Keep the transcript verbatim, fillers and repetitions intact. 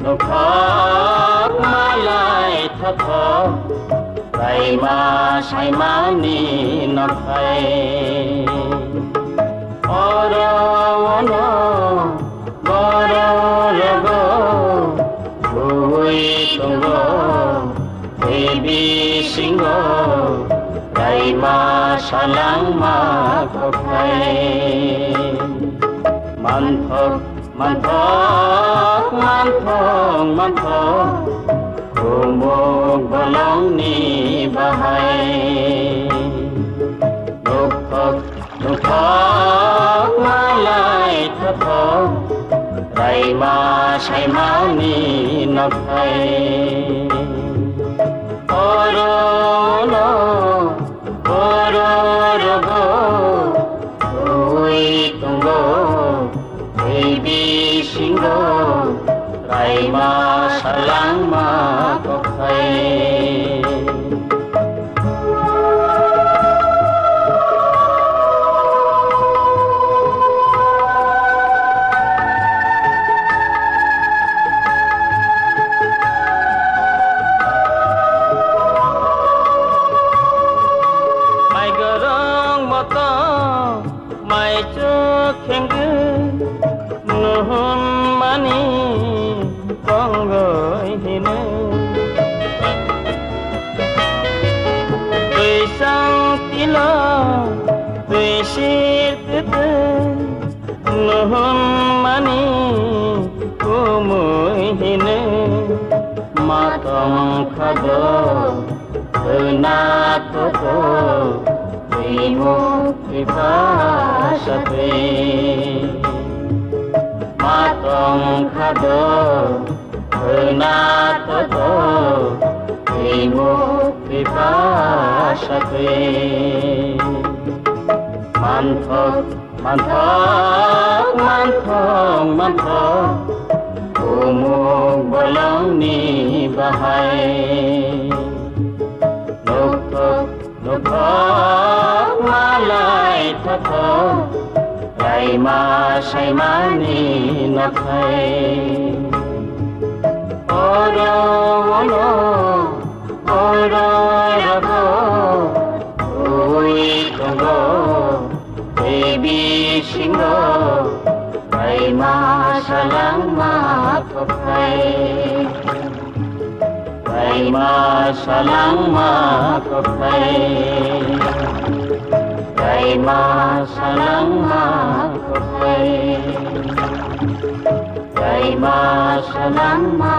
Nokhok malai thothok, raima saimani nokhai. Oro ono borok rogo, bui tongo, tei bisingo, raima salangma kokhai. Manthok Manthok, manthok, manthok, kumuk bolongni bahai. Nukthok, nukthok, malai thothok, raima saimani nokhai. Oro ono, oro rogo, ui tongo. Tei bisingo raima salangma kokhai. Mai gorong moto. Mai chuk khengkhe nuhun mani tongoi hino. Twi sang tilo, twi sir tete, nuhun mani kumui hino. Ma tong khado, Khwna toto, twi muk twi pha satwi. Ma tong khado, khwna toto, twi muk twi pha satwi. Manthok Manthok, manthok, manthok, kumuk bolongni bahai. Nukthok, nukthok, malai thothok, raima saimani nokhai. Oro ono, oro rogo, ui tongo. Tei bisingo raima salangma kokhai. Raima salangma kokhai. Raima salangma kokhai. Raima salangma